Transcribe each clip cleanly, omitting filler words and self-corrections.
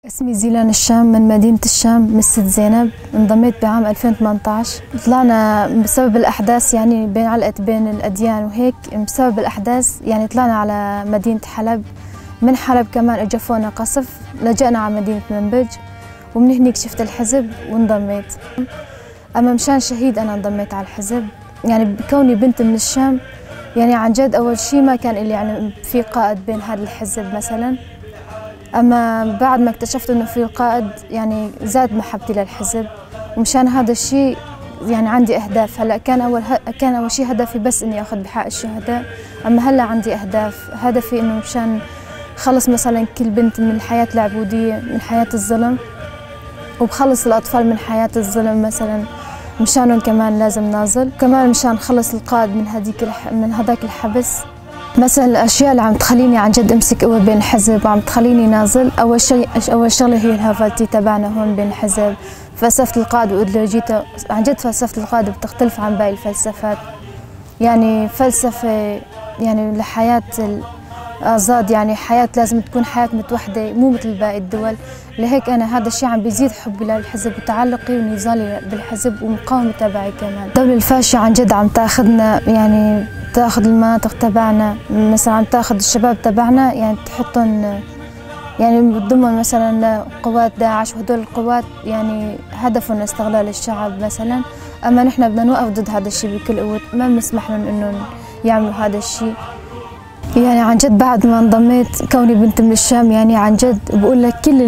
اسمي زيلان الشام من مدينة الشام من الست زينب. انضميت بعام 2018. طلعنا بسبب الأحداث، يعني بين علقت بين الأديان وهيك، بسبب الأحداث يعني طلعنا على مدينة حلب. من حلب كمان اجى فوقنا قصف، لجأنا على مدينة منبج، ومن هنيك شفت الحزب وانضميت. أما مشان شهيد أنا انضميت على الحزب، يعني بكوني بنت من الشام، يعني عن جد أول شيء ما كان إلي يعني في قائد بين هذا الحزب مثلاً. أما بعد ما اكتشفت إنه في قائد يعني زاد محبتي للحزب، ومشان هذا الشيء يعني عندي أهداف. هلأ كان أول شيء هدفي بس إني آخذ بحق الشهداء، أما هلأ عندي أهداف. هدفي إنه مشان خلص مثلاً كل بنت من الحياة العبودية، من حياة الظلم، وبخلص الأطفال من حياة الظلم مثلاً، مشانهم كمان لازم نازل، كمان مشان خلص القائد من هذاك الحبس. مثلاً الأشياء اللي عم تخليني عن جد أمسك قوة بين الحزب وعم تخليني نازل، أول شغلة هي الهافالتي تبعنا هون بين الحزب، فلسفة القائد وإيديولوجيته. عن جد فلسفة القائد بتختلف عن باقي الفلسفات، يعني فلسفة يعني لحياة الآزاد، يعني حياة لازم تكون حياة متوحدة مو مثل باقي الدول. لهيك أنا هذا الشيء عم بيزيد حبي للحزب وتعلقي ونضالي بالحزب ومقاومة تبعي كمان. الدولة الفاشية عن جد عم تاخذنا، يعني تاخذ المناطق تبعنا، مثلا عم تاخذ الشباب تبعنا، يعني تحطهم، يعني بتضمن مثلا قوات داعش، وهدول القوات يعني هدفهم استغلال الشعب مثلا. أما نحن بدنا نوقف ضد هذا الشيء بكل قوة، ما بنسمح لهم إنهم يعملوا هذا الشيء. يعني عن جد بعد ما انضميت كوني بنت من الشام، يعني عن جد بقول لك كل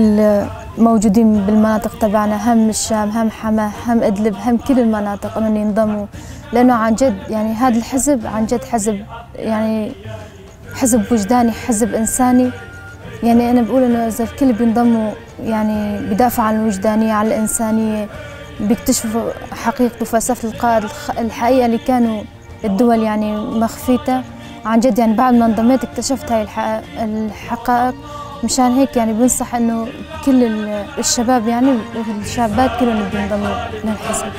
الموجودين بالمناطق تبعنا، هم الشام، هم حماة، هم إدلب، هم كل المناطق، إنهم ينضموا، لأنه عن جد يعني هذا الحزب عن جد حزب، يعني حزب وجداني، حزب إنساني. يعني أنا بقول إنه إذا الكل بينضموا يعني بدافع عن الوجدانية، عن الإنسانية، بيكتشفوا حقيقة وفلسفة القائد الحقيقة اللي كانوا الدول يعني مخفيتها. عن جد يعني بعد ما انضميت اكتشفت هاي الحقائق. مشان هيك يعني بنصح إنه كل الشباب يعني والشابات كلهم بينضموا للحزب.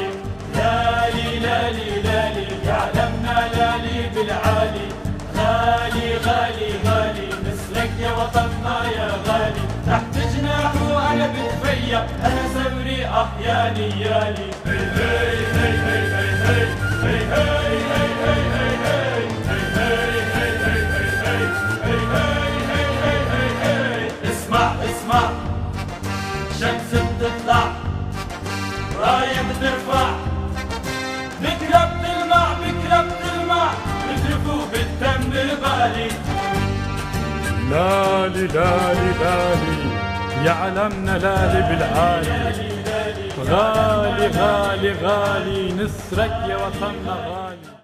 لالي لالي لالي يعلمنا لالي بالعالي، غالي غالي غالي مثلك يا وطننا يا غالي، تحت جناحه أنا بتفيا، أنا ثوري أحياني يالي. هي هي هي هي هي هي هي هي هي هي. اسمع اسمع شمس بتطلع، راية بترفع، بكرة بتلمع، بكرة بتلمع، بترفوا بالدم الغالي. لالي لالي لالي يعلمنا لالي بالعالي، غالي غالي غالي نسرك يا وطننا غالي.